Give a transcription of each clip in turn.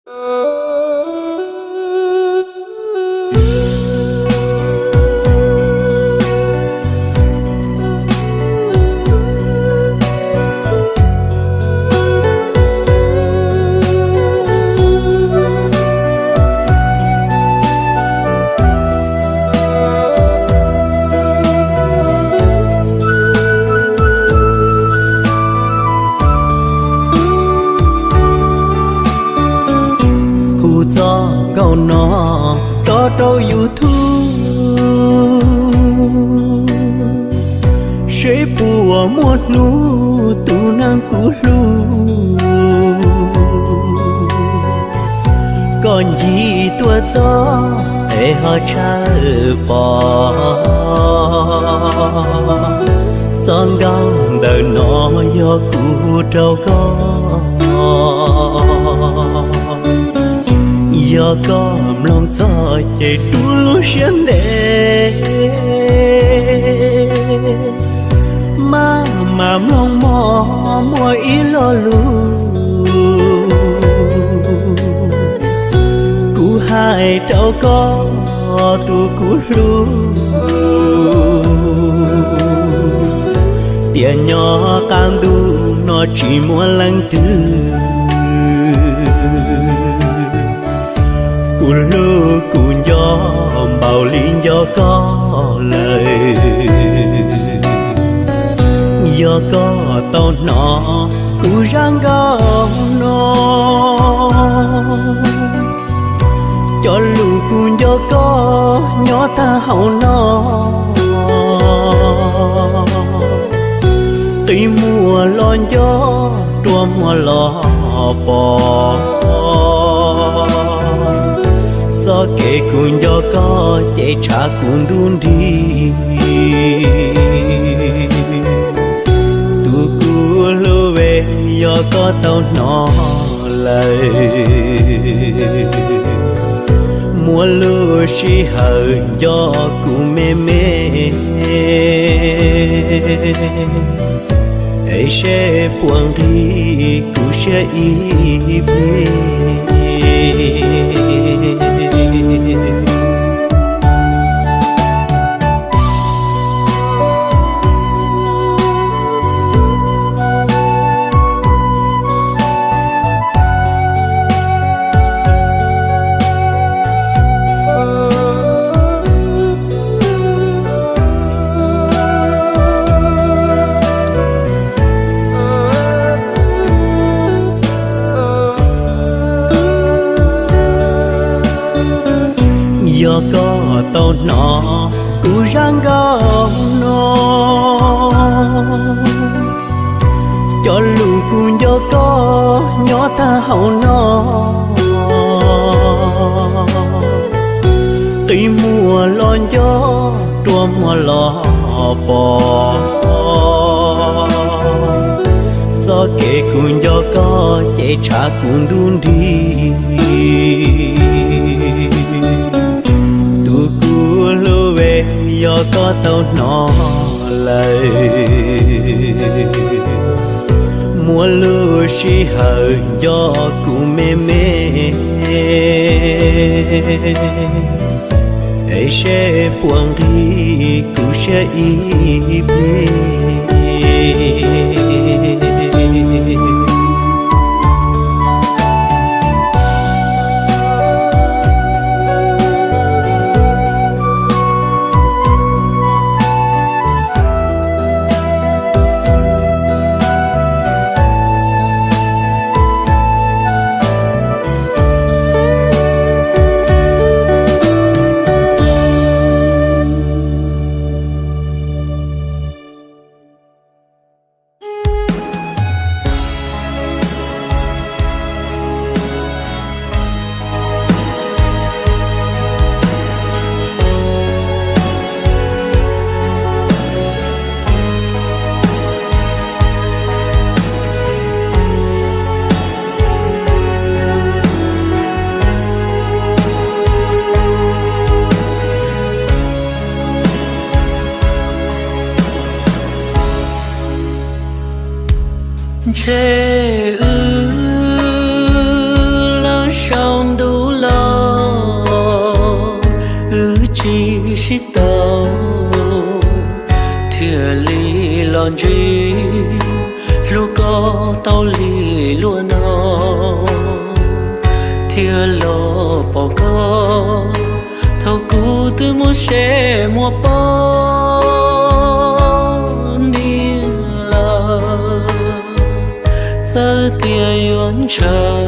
Hu txoj nkauj no tso rau YouTube, seb puas muaj hnub tus neeg kuv hlub koj ncig tuaj txog es ho tshawb pom. Txoj nkauj ntawm no yog kuv hu rau koj. Yog koj mloog txog ces rub lub siab ntev, maj mam mloog mog muaj ib lo lus kuv hais rau koj tus kuv hlub, tias nyob qab ntuj no tsis muaj leej twg kuv hlub kuv nco npaum li nco koj lawm. Yog koj tau hnov kuv zaj nkauj no, cov lus kuv nco koj nyob tag hauv no, qi muag los nco, rua muag los pom. Txoj kev kuv nco koj ces tshav kuv ntuj nrig. Tus kuv hlub es, yog koj tau hnov lawm, muaj lub sij hawm nco kuv me me, es seb puas nqhis kuv siab ib pliag. Yog koj tau hnov kuv zaj nkauj no, cov lus kuv nco koj nyob tag hauv no, qi muag los nco, rua muag los pom. Txoj kev kuv nco koj ces tshav kuv ntuj nrig. Tus kuv hlub es, yog koj tau hnov lawm, muaj lub sij hawm nco kuv me me, es seb puas nqhis kuv siab ib pliag. Ntshe hlub koj tau li luaj no, thiaj los pom koj thaum kuv twb muaj seb muaj poj niam lawm. Txawm tias yuav ntshaw,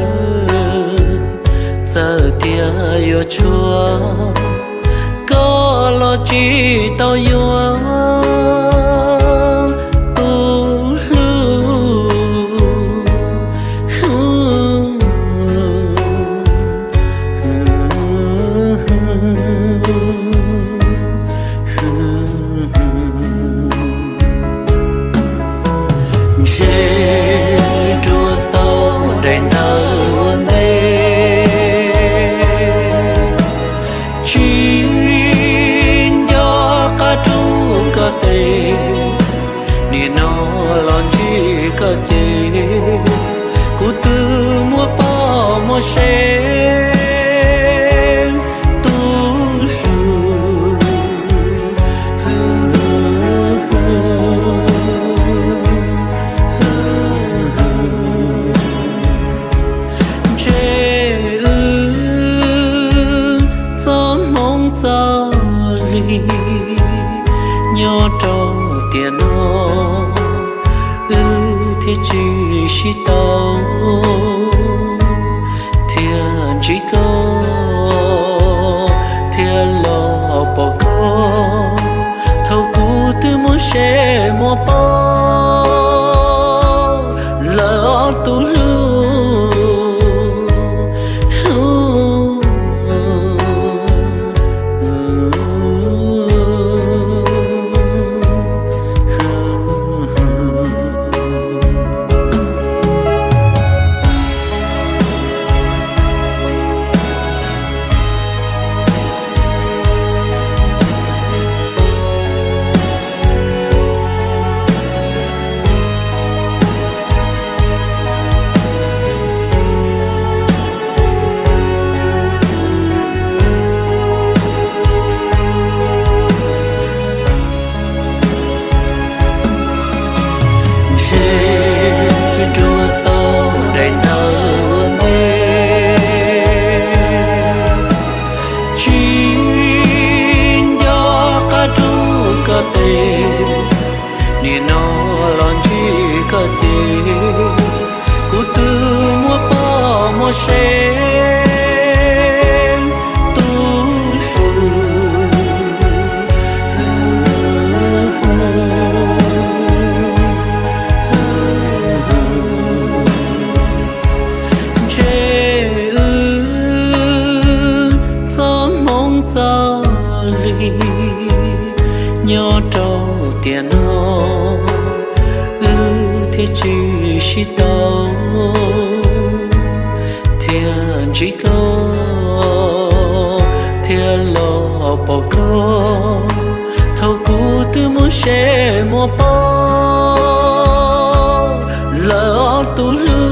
txawm tias yuav tshuav, koj los tsis tau yuav tus hlub. Ntshe ruaj tau daim ntawv ua ntej, tsis nco qab rub koj tes, nim no los ntsib koj ces kuv twb muaj poj muaj sev tus hlub. Ntshe wb txoj hmoov txoj li nyob rau tiam no, wb thiaj tsis sib tau, thiaj ntsib koj, thiaj los pom koj thaum kuv twb muaj seb muaj poj lawm ob tus hlub. Ntshe ruaj tau daim ntawv ua ntej, tsis nco qab rub koj tes, nim no los ntsib koj ces kuv twb muaj poj muaj sev tus hlub. Ntshe wb txoj hmoov txoj li nyob rau tiam no, wb thiaj tsis sib tau, thiaj ntsib koj, thiaj los pom koj thaum kuv twb muaj seb muaj poj lawm ob tus hlub.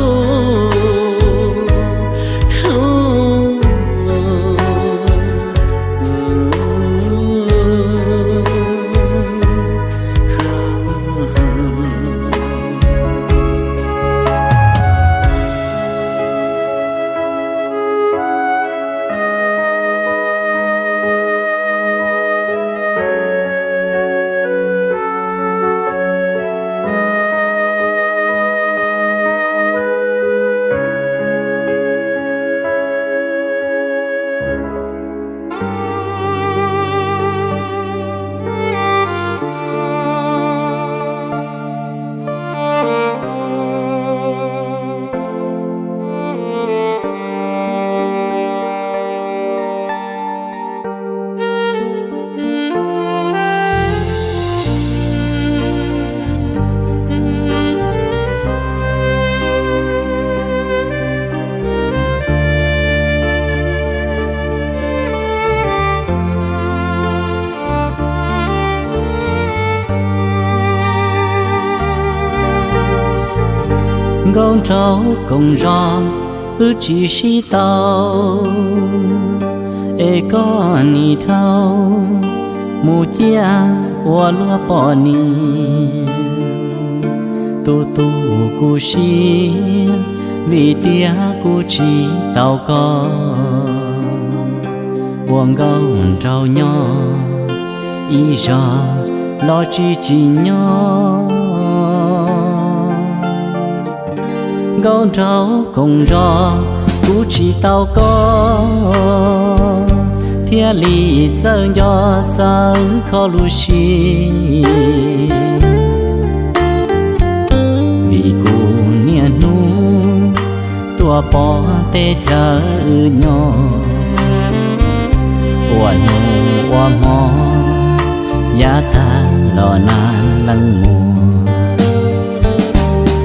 Nkauj nraug koom zos, wb tsis sib tau, es koj nim dhau mus ciaj ua luag poj niam. Tus tub kuv siab, vim tias kuv tsis tau koj, ua nkauj nraug nyob ib zaug los tsis tsim nyog. Nkauj nraug koom zos, kuv tsis tau koj, thiaj li txawj nco txawj kho lub siab. Vim kuv niaj hnub tuaj pom teb chaws wb nyob, ua hnub ua hmo yav tag los nag leej muag.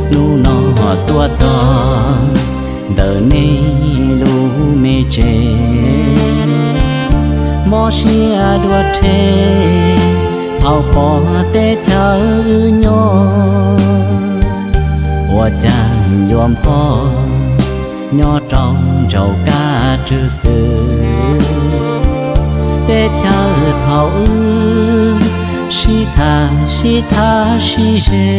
Hnub no tuaj txog ntawm nej lub me tsev, mob siab dua rhe thaum pom teb chaws wb nyob, ua cas yuav npho nyob rau ntsaum kab rwg xwb. Teb chaws thaum wb sib tham sib thab sib ze,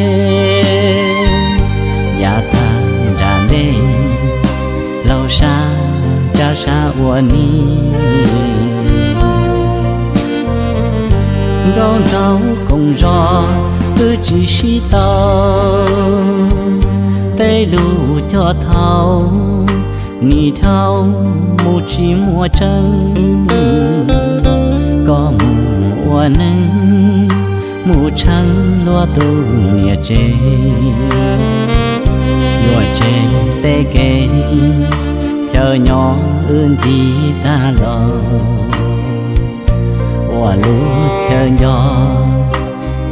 yav tag nram ntej laug sab cab sab ua ni. Nkauj nraug koom zos, wb tsis sib tau, tej lus cog thaum nim dhau mus tsis muaj tseeb. Koj mus ua neej mus tsheej luag tus niam tsev, yuav tseg tej kev chaw nyob wb ncig tag los, ua lub chaw nco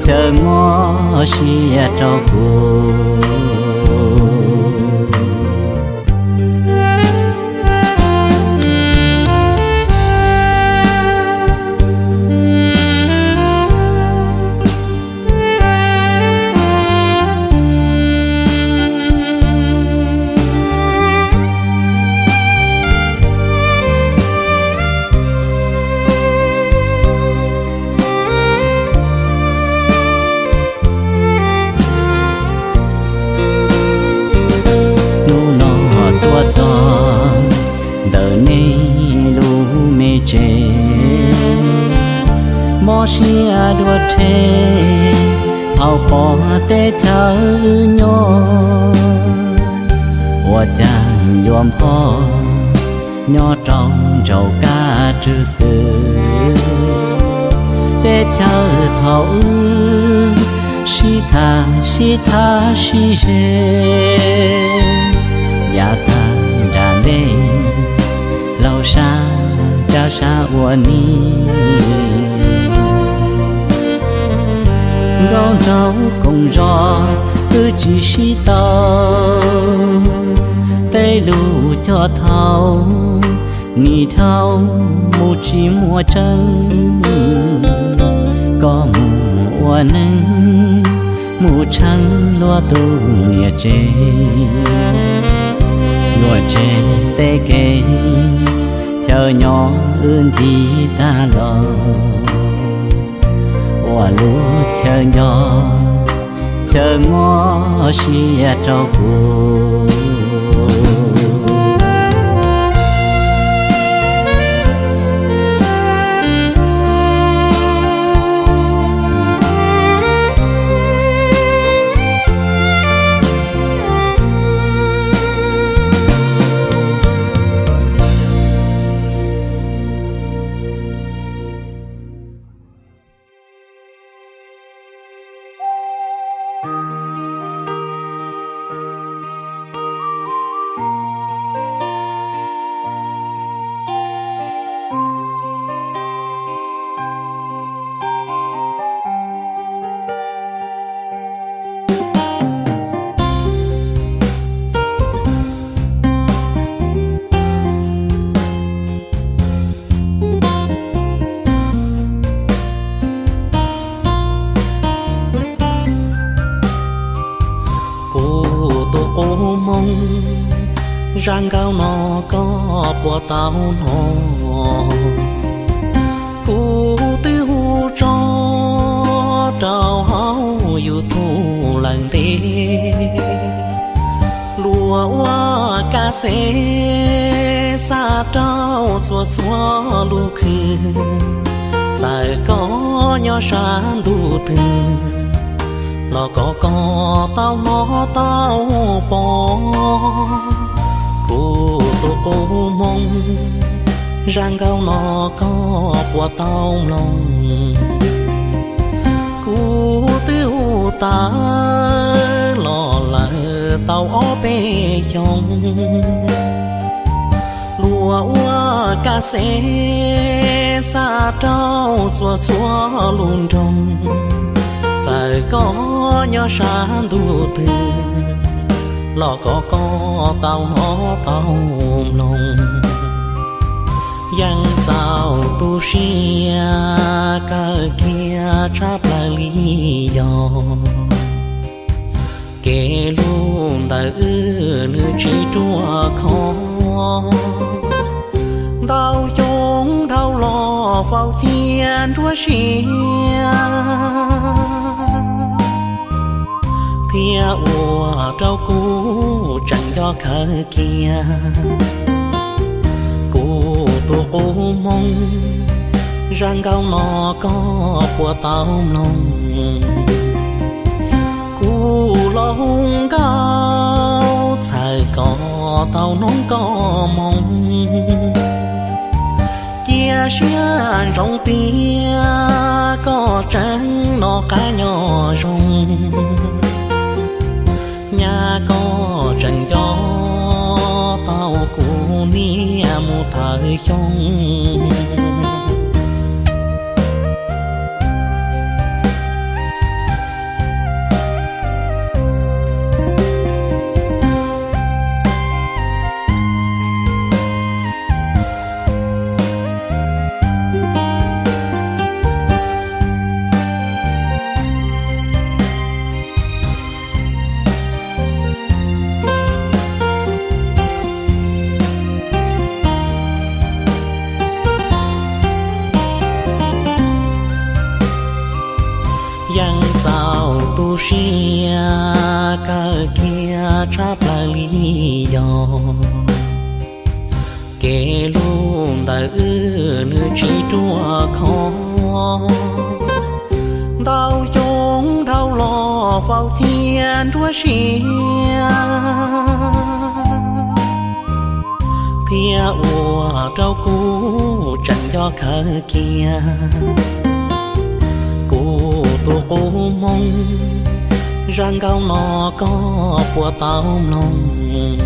chaw mob siab rau kuv. Hnub no tuaj txog ntawm nej lub me tsev, mob siab dua rhe thaum pom teb chaws wb nyob, ua cas yuav npho nyob rau ntsaum kab rwg xwb. Teb chaws thaum wb sib tham sib thab sib ze, yav tag nram ntej laug sab cab sab ua ni. Nkauj nraug koom zos, wb tsis sib tau, tej lus cog thaum nim dhau mus tsis muaj tseeb. Koj mus ua neej mus tsheej luag tus niam tsev, yuav tseg tej kev chaw nyob wb ncig tag los, ua lub chaw nco chaw mob siab rau kuv. Kuv tus qub hmoo, zaj nkauj no koj puas tau hnov? Kuv twb hu tso rau hauv YouTube lawm ntev. Luag ua kas xev xa rau txhua txhua lub khw, txawm koj nyob sab ntuj twg los kom koj tau hnov tau pom. Kuv tus qub hmoov, zaj nkauj no koj puas tau mloog? Kuv twb hu tawv los lawm tau ob peb xyoos. Luag ua kas xev xa rau txhua txhua lub nroog, txawm koj nyob sab ntuj twg los kom koj tau hnov tau mloog. Yeej txaus tu siab kawg kiag tshaj plaws li yog, kev hlub ntawm wb nws tsis ruaj khov. Ntau xyoo dhau los faus cia nruab siab, thiab ua rau kuv tseem nco kawg kiag. Kuv tus qub hmoov, zaj nkauj no koj puas tau mloog? Kuv los hu nkauj txhawm kom tau hnov koj moo, cia siab ntsoov tias koj tseem noj qab nyob zoo, nyaj koj tseem nco tau kuv niam mus thawm xyoo. Yeej txaus tu siab kawg kiag tshaj plaws li yog, kev hlub ntawm wb nws tsis ruaj khov. Ntau xyoo dhau los faus cia nruab siab, thiab ua rau kuv tseem nco kawg kiag. Kuv tus qub hmoov, zaj nkauj no koj puas tau mloog?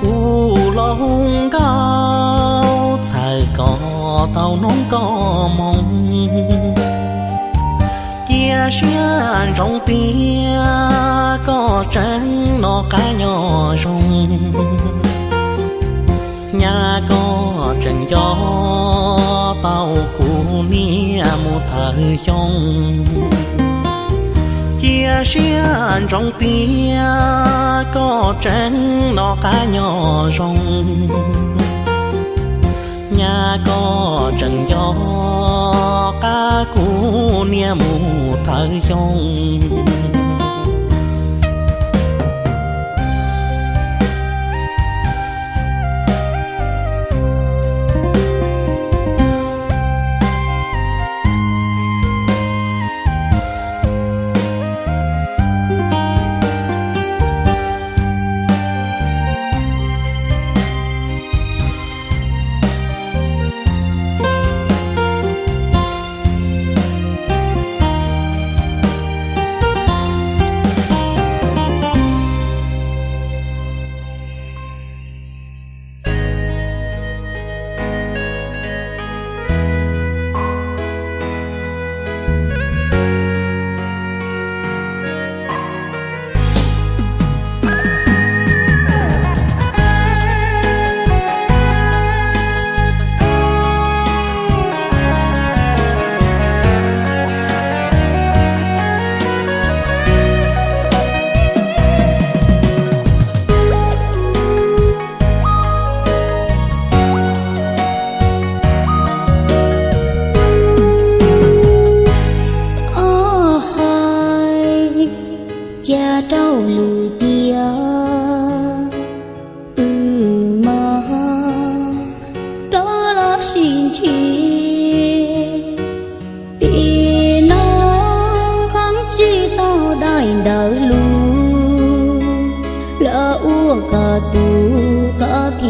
Kuv los hu nkauj txhawm kom tau hnov koj moo, cia siab ntsoov tias koj tseem noj qab nyob zoo, nyaj koj tseem nco tau kuv niam mus thawm xyoo. Cia siab ntsoov tias koj tseem noj qab nyob zoo, nyaj koj tseem nco qab kuv niam mus thawm xyoo.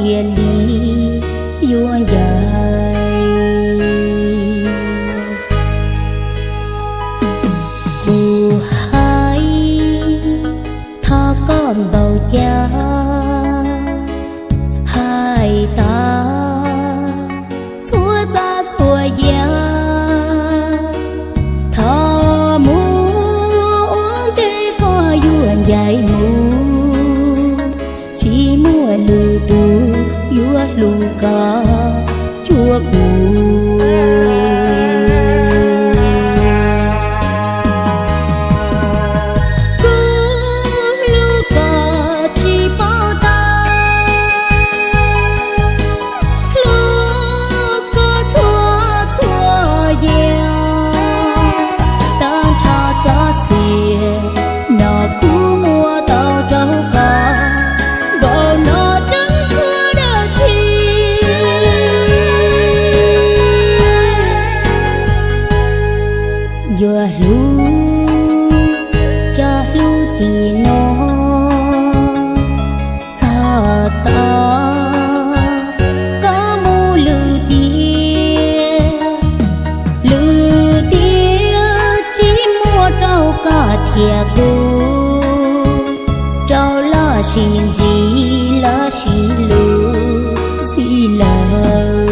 thiaj li yuav ncaim. Kuv hais thov koj npaum cas, hais tas txhua txaj txhua yam, thov mus ua ntej koj yuav ncaim mus, tsis muaj lwm tus yuav hlub koj cuag kuv. Kuv hlub koj tsis paub tag, hlub koj txhua txhua yam, tag nrho txoj sia no kuv muab tau rau koj, npaum no tseeb tshuav dab tsi. Yuav hlub cov hlub tim no txog tod koj mus lwm tiam, lwm tiam tsis muaj rau koj thiab kuv, rau los sib ntsib los sib hlub xij lawm.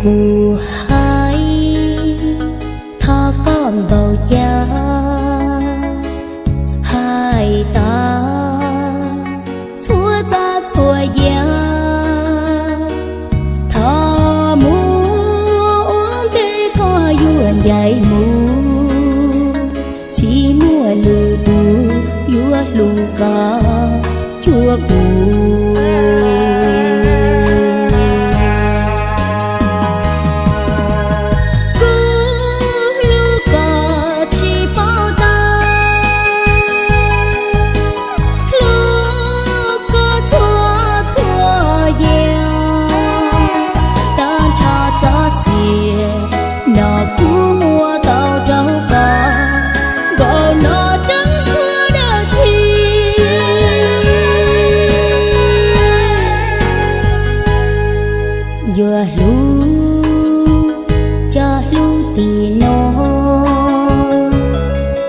Kuv hais thov koj npaum cas, hais tas txhua txaj txhua yam, thov mus ua ntej koj yuav ncaim mus, tsis muaj lwm tus yuav hlub koj cuag kuv. Kuv hlub koj tsis paub tag, hlub koj txhua txhua yam, tag nrho txoj sia no kuv muab tau rau koj, npaum no tseeb tshuav dab tsi. Yuav hlub cov hlub tim no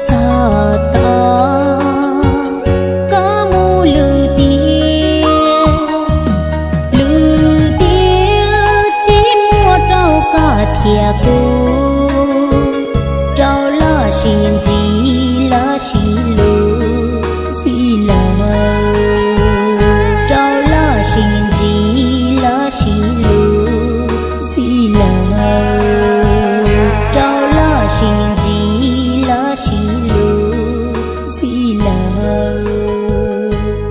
txog tod koj mus lwm tiam, lwm tiam tsis muaj rau koj thiab kuv, rau los sib ntsib los sib hlub xij lawm, rau los sib ntsib los sib hlub xij lawm, rau los sib ntsib los sib hlub xij lawm,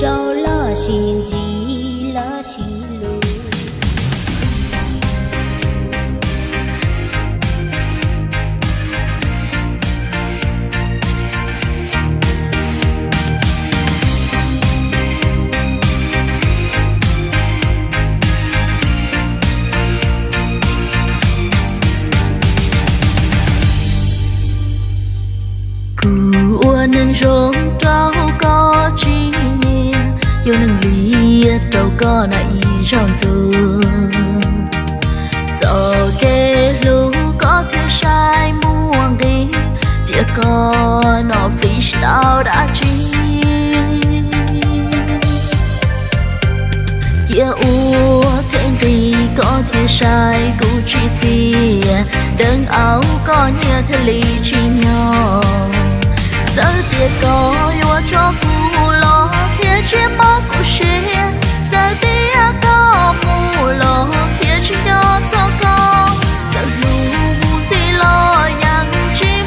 rau los sib ntsib los sib hlub. Kuv ua neeg zoo rau koj tsis nyiam, cov neeg liam rau koj na ib zaug ntxuag. Txoj kev hlub koj thiaj sai muaj nqis, cia koj no fij tsis tau dab tsi. Cia ua them nqis koj thiaj sai kuv tsis txias, deev aub koj nyiam thiaj li tsis nyob. Txawm tias koj yuav tso kuv los thiab tsis mob kuv siab, txawm tias koj mus los thiab tsis nco txog koj, txawm hlub mus ntxiv los yeej tsis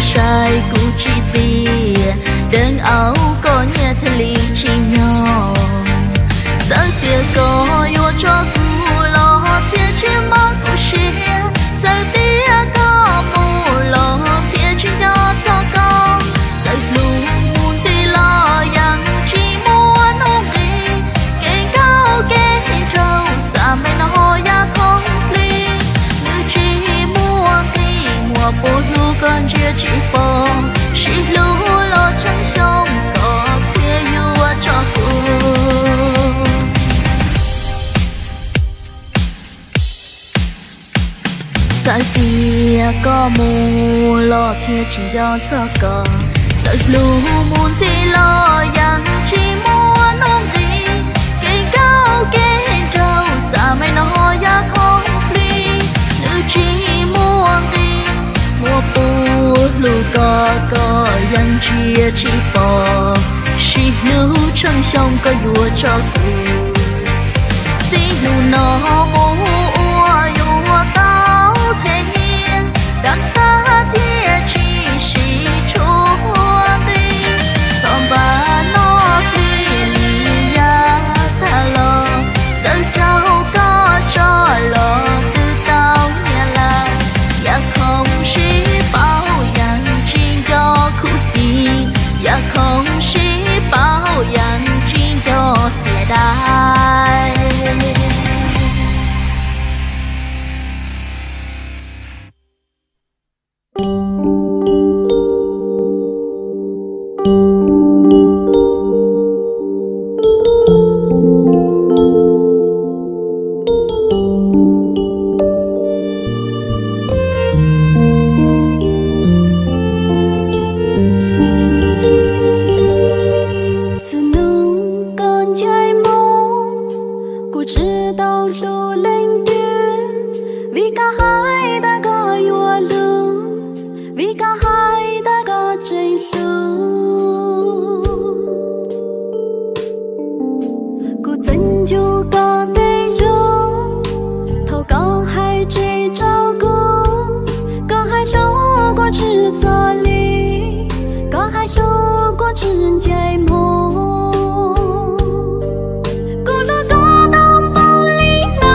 Saib kuv tsis txias, deev aub koj nyiaj thiaj li tsim nyog. Txawm tias koj yuav tso kuv los thiaj tsis mob kuv siab, txawm tias koj mus los thiaj tsis nco txog koj. Txawm hlub mus ntxiv los yeej tsis muaj hnub nqis, kev nkauj kev nraug xav me no ho ya khoom fli. Nws tsis muaj nqis, muaj puas hlub koj ntsia tsis pom, sib hlub los tsheej xyoo koj thiaj yuav tso kuv. Txawm tias koj mus los thiaj tsis nco txog koj, txawm hlub mus ntxiv los yeej tsis muaj hnub nqis, kev nkauj kev nraug xav me no ho ya khoom fli. Nws tsis muaj nqis, muaj puas hlub koj koj yeej ntsia tsis pom, sib hlub tsheej xyoo koj yuav tso kuv. Txij hnub no mus ua yuav tau them nyiaj, dab qab thiaj tsis sib tshuaj nqi. Txoj npaj no hli li yav tag los, txawm raug koj tso los twb tau nyiaj lawm. Yam khoom sib paub yeej tsis nco khuv xim, yam khoom sib paub yeej tsis nco xiam dais. Txij hnub koj ncaim mus, kuv tsis tau hlub leej twg, vim koj hais tias koj yuav hlub, vim koj hais tias koj tseem hlub. Kuv txeev ncu koj tej hlub, thaum koj hais tseg rau kuv, koj hais hlub kuv tsis txog li, koj hais hlub kuv tsis ncaim mus. Kuv hlub koj tau npaum li na,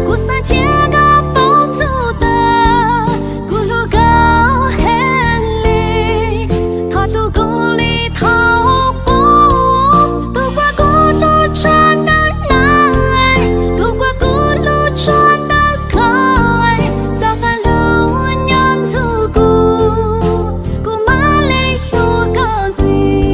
kuv xav cia koj paub txhua tas, kuv hlub koj heev li, thov hlub kuv li thaum ub, tus uas kuv hlub tshaj tawm na, tus uas kuv hlub tshaj tawm koj, txoj kev hlub nyob ntxuav kuv, kuv mam li hlub koj ntxiv.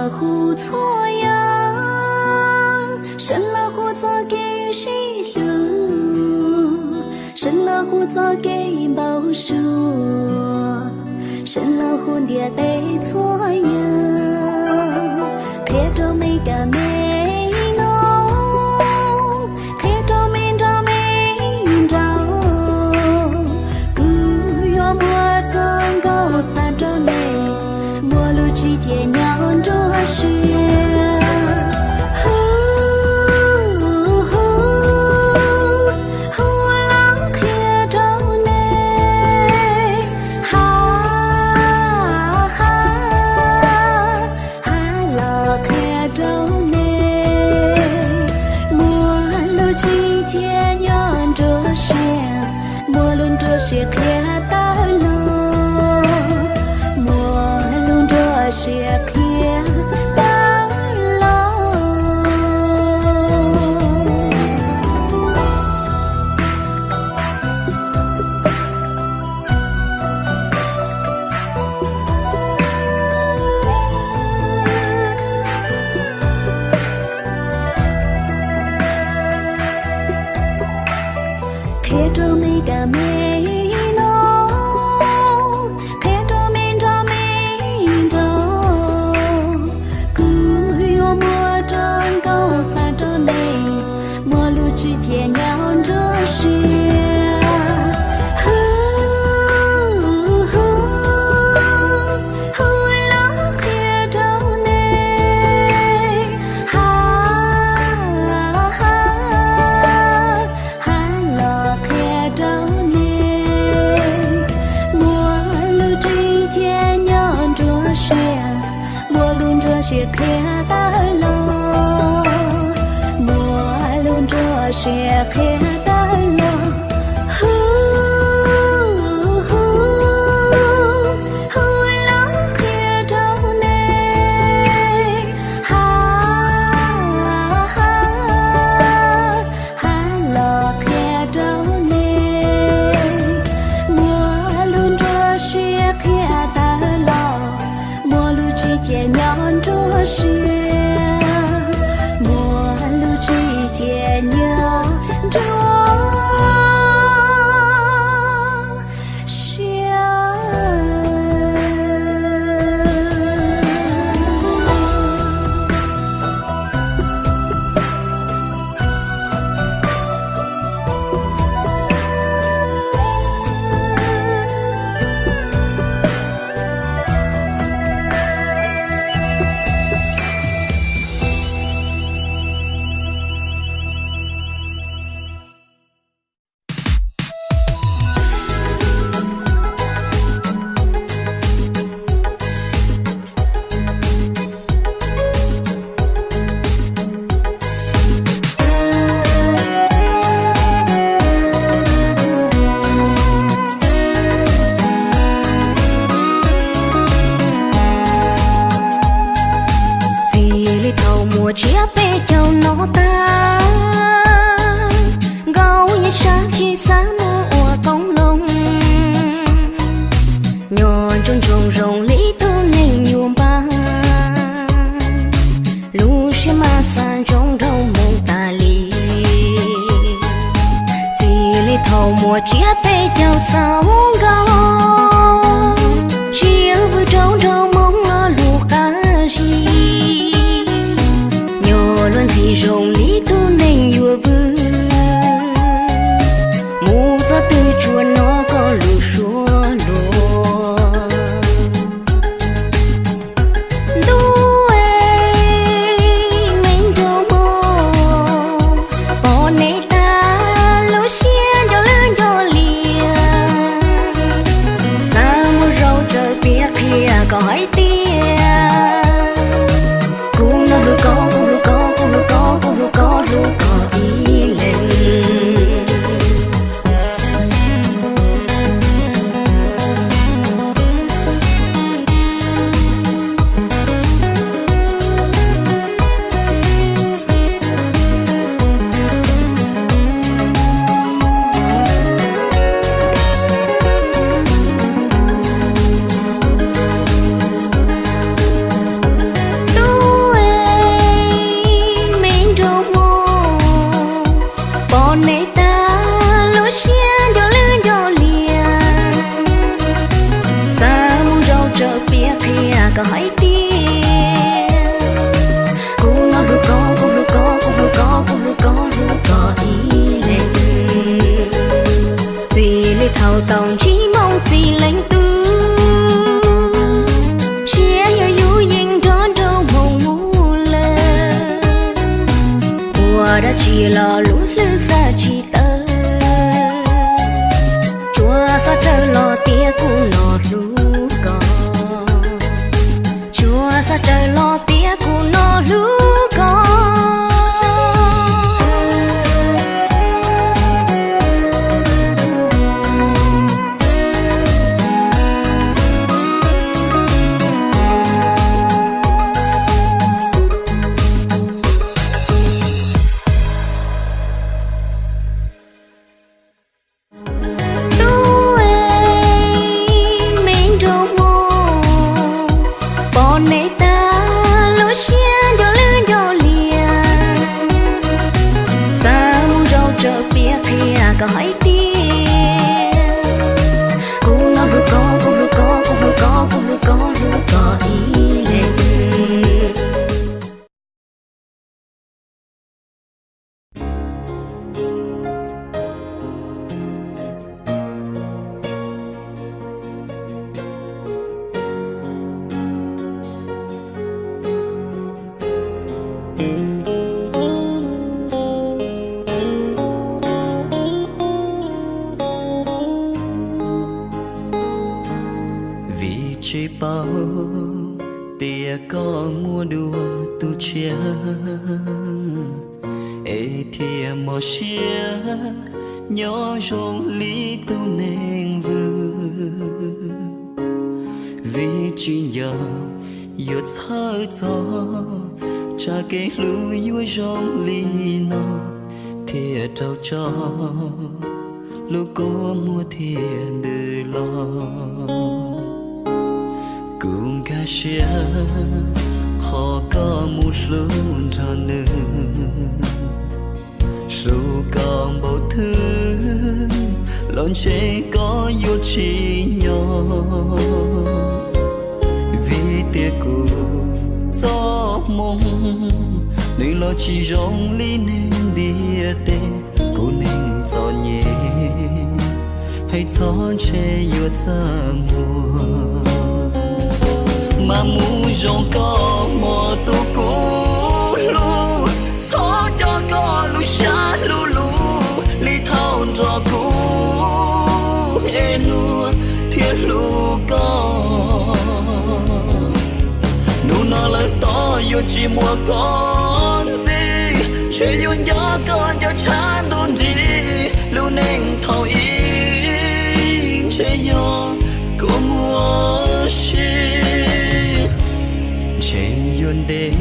Hu txhua yam, sawv los hu txoj kev sib hlub, sawv los hu txoj kev npau suav, sawv los hu ntiaj teb txhua yam, qhia rau me kab me noog, qhia rau me nrog me nraug. Kuv yuav muab txoj nkauj xa rau nej, muaj lub tsib cia nyob nruab siab. Hu, hu, hu los qhia rau nej, ha, ha, ha los qhia rau nej. Muaj lub tsib cia nyob nruab siab, muaj lub nruab siab qhia tawm los, muaj lub nruab siab qhia tawm los. Qhia rau me kab me noog, qhia rau me nrog me nraug. Kuv yuav muab txoj nkauj xa rau nej, muaj lub tsib cia nyob nruab siab. Hu, hu, hu los qhia rau nej, ha, ha, ha los qhia rau nej. Muaj lub tsib cia nyob nruab siab, muaj lub nruab siab qhia tawm los, muaj lub nruab siab qhia tawm los. Hu, hu, hu los qhia rau nej, ha, ha, ha los qhia rau nej. Muaj lub nruab siab qhia tawm los, muaj lub tsib cia nyob nruab siab, muaj lub tsib cia nyob nruab siab. Txij li thaum muaj tsiab peb caug no tag, Nkauj Yeej Sab tsis xav mus ua qoob loo. Nyob nco ntsoov zoo li tus neeg yuav npaj, lub siab mas xav ntsoov nrog moo tas li. Txij li thaum muaj tsiab peb caug xaus nkaus, tsis vwm rau nrog moo lo lus qab zib. Nyob luag ntxhi zoo li tus neeg yuav vwm, mus txog twg tsuas hnov koj lus suab luag. Ntuj, me nraug moog, pom nej tag lub siab nco lwj nco lias. Tiag los lub hlwb xav tsis tawm, tsuas xav raws los tias kuv no hlub koj, tsuas xav raws los tias kuv no hlub koj. Tub, me nraug muam, pom nej tag lub siab nco lwj nco lias, xav mus zaum tsawv piav qhia koj hais tias kuv no hlub koj, kuv hlub koj, kuv hlub koj, kuv hlub koj, hlub koj ib leeg. Vim tsis paub tias koj muaj dua tus tshiab, es thiaj mob siab nyob zoo li tus neeg vwm. Vim tsis nco yuav txhawj txog tsam kev hlub yuav zoo li no, thiaj raug tso lub kua muag thiaj ntws los. Kuv nkag siab qhov koj mus hlub nrog nws, hlub koj npaum twg los ntshe koj yuav tsis nyob. Vim tias kuv txoj hmoo nws los tsis zoo li neeg ntiaj teb, kuv neeg txom nyem hais txog ntshe yuav txaj muag. Mas mus zoo koj muag tus kuv hlub, txhob coj koj lub siab hlub lug li thaum nrog kuv es luag thiaj hlub koj. Hnub no lawm tod yuav tsis muaj koj ntxiv, ntshe yuav nco koj nco tshaj ntuj nrig, lub neej thaum ub ntshe yog kua muag si. Ntshe yuav ntev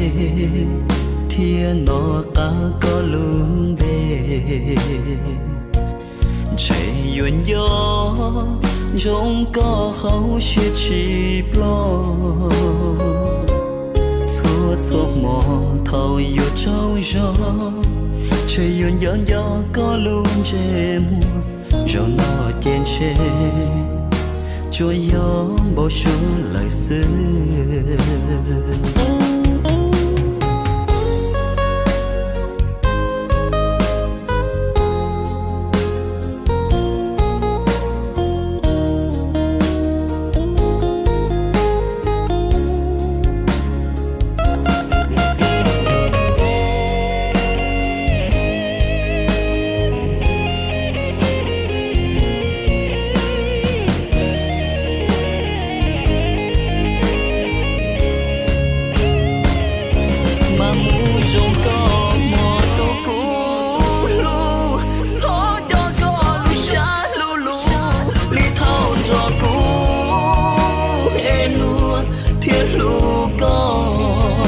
thiaj hnov qab koj lub npe, ntshe yuav nco ntsoov koj hauv siab tsis ploj. Txhua txhua hmo thaum yuav tsaug zog, ntshe yuav nco nco koj lub ntsej muag. Zaum no ces ntshe tsuas yog npau suav lawm xwb. Mas mus zoo koj muag tus kuv hlub, txhob coj koj lub siab hlub lug li thaum nrog kuv es luag thiaj hlub koj.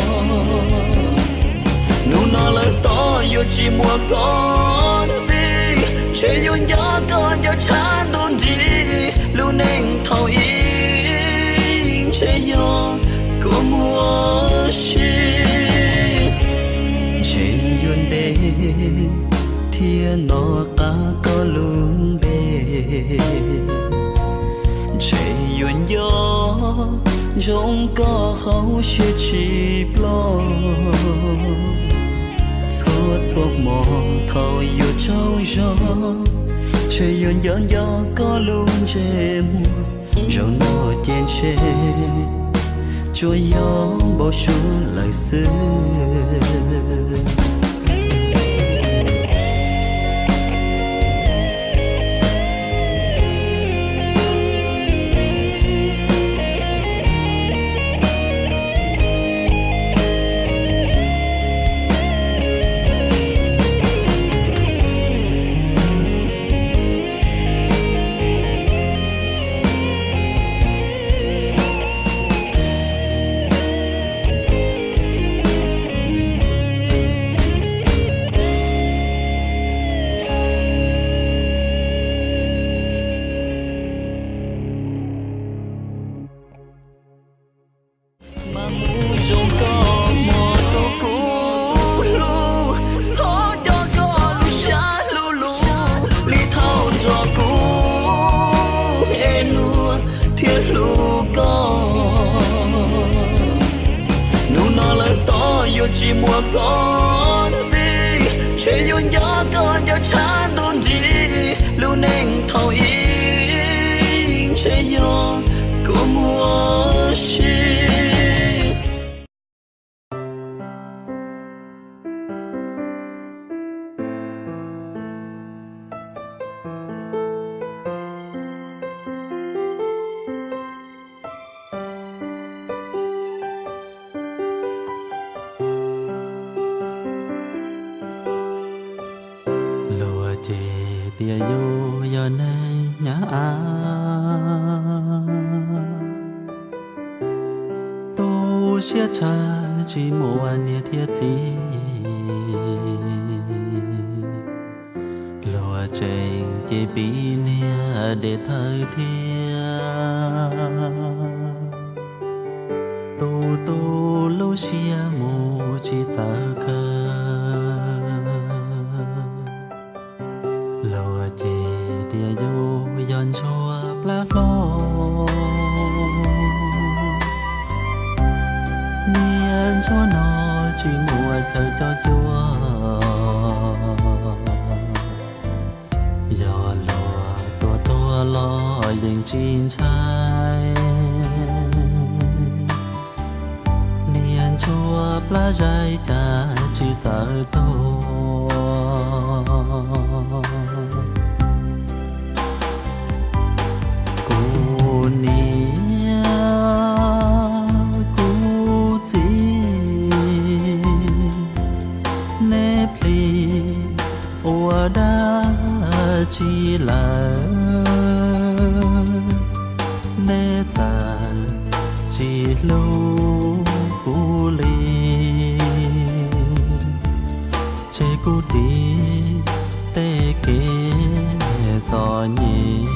Hnub no lawm tod yuav tsis muaj koj ntxiv, ntshe yuav nco koj nco tshaj ntuj nrig, lub neej thaum ub ntshe yog kua muag si. Ntshe yuav ntev thiaj hnov qab koj lub npe, ntshe yuav nco ntsoov koj hauv siab tsis ploj. Txhua txhua hmo thaum yuav tsaug zog, ntshe yuav nco nco koj lub ntsej muag. Zaum no ces ntshe tsuas yog npau suav lawm xwb. Tod yuav tsis muaj koj ntxiv, ntshe yuav nco koj nco tshaj ntuj nrig, lub neej thaum ub ntshe yog koj muaj sia. Luag ces tias yus yog neeg hnyav av, tu siab tshaj tsis muaj niam thiab txiv. Luag tseem ces piv niag dej thawj thiab, tu tu lub siab mus tsis txawj kawg. Luag ces tias yus yog ntsuag plab hlob, niag ntsuag no tsis muaj chaw coj cuag. Yog luag tua tuag los yeej tsis ntshai, niag ntsuag plab zaib cas tsis txawj tuag. Kuv niam kuv txiv, neb plhis ua dab tsi lawm, neb txawm tsis hlub kuv li, tseg kuv tiv tej kev txom nyem.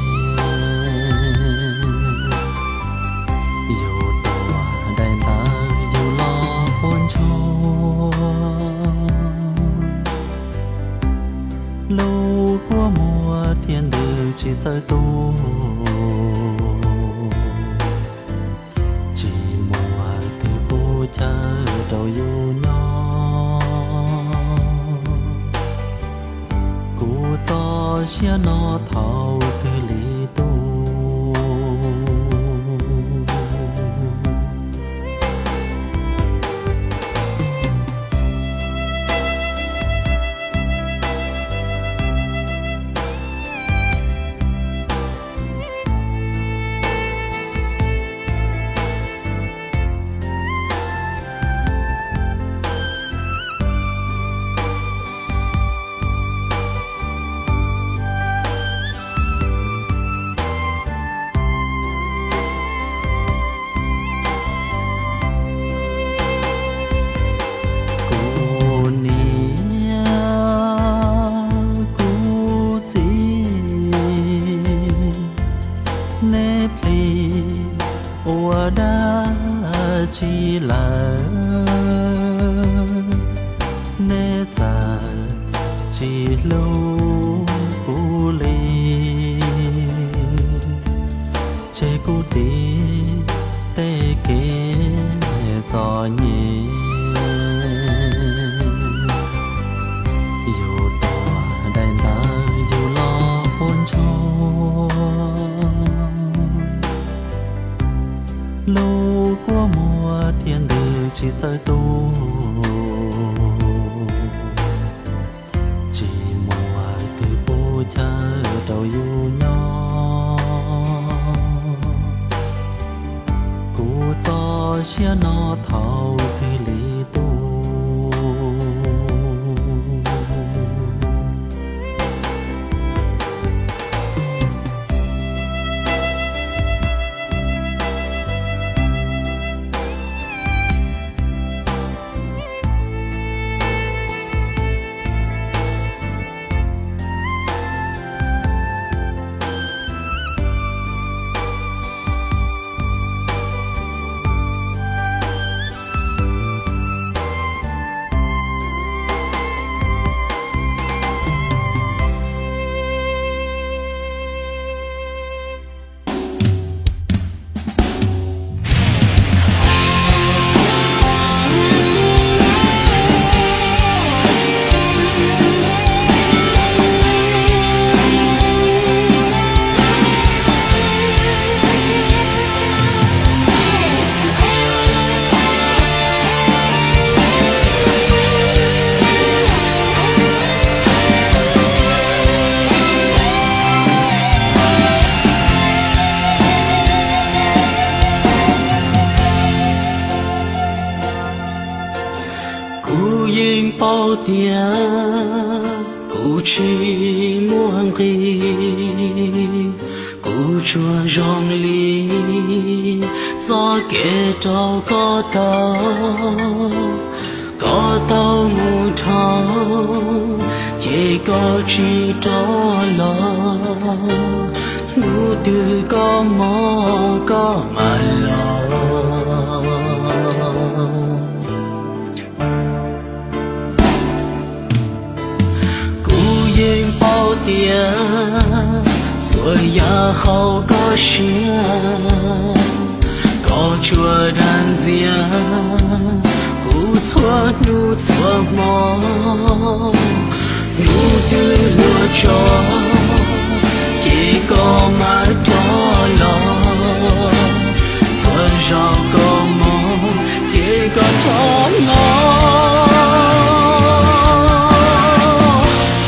Yus tua daim ntawv yus los quaj ntsuag, lub kua muag thiab ntws tsis txawj tu, tsis muaj twg pub chaw rau yus nyob. Kuv txoj sia no thaum twg li tu. Kuv niam kuv txiv, neb plhis ua dab tsi lawm, neb txawm tsis hlub kuv li, tseg kuv tiv tej kev txom nyem. Yus tua daim ntawv yus los quaj ntsuag, lub kua muag thiab ntws tsis txawj tu, tsis muaj twg pub chaw rau yus nyob. Kuv txoj sia no thaum twg li tu. Kuv yeej paub tias kuv tsis muaj nqis, kuv tsuas zoo li txoj kev rau koj tau. Koj tau mus dhau, ces koj tsis rov los, hnub twg koj mob koj mam los. Kuv yeej paub tias txhua yam hauv koj siab, koj tsuas dag ntxias kuv txhua hnub txhua hmo. Hnub twg luag tso, ces koj mam rov los. Txhua zaus koj mob, ces koj rov los.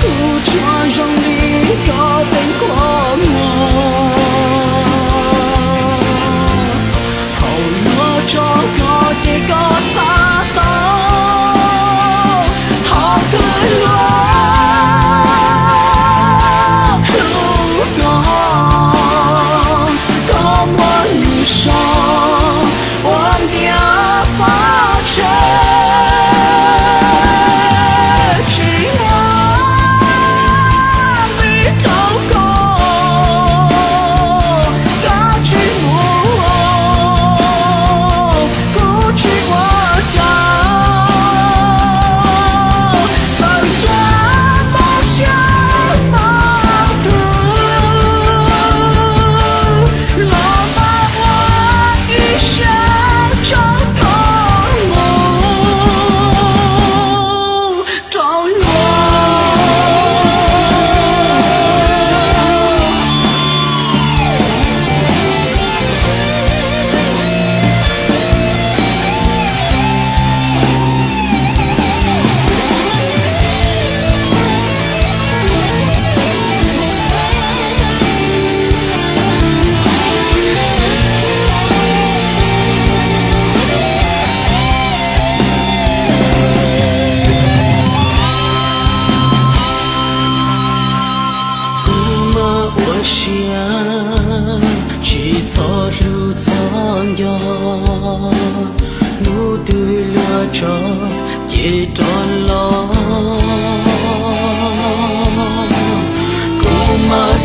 Kuv tsuas zoo li koj tej nkuaj mos, thaum luag tso koj ces koj xav tau. Thaum twg luag hlub koj, koj muab lub zog ua ntiaj pab tseg, tsis muaj nqis rau koj, koj tsis mus, kuv tsis ua cas. Txawm yog mob siab mob kawg los mam ua ib siab tso koj mus rau luag. Kuv mas ua siab tsis txhob hlub txhob nco, hnub twg luag tso ces rov los. Kuv mas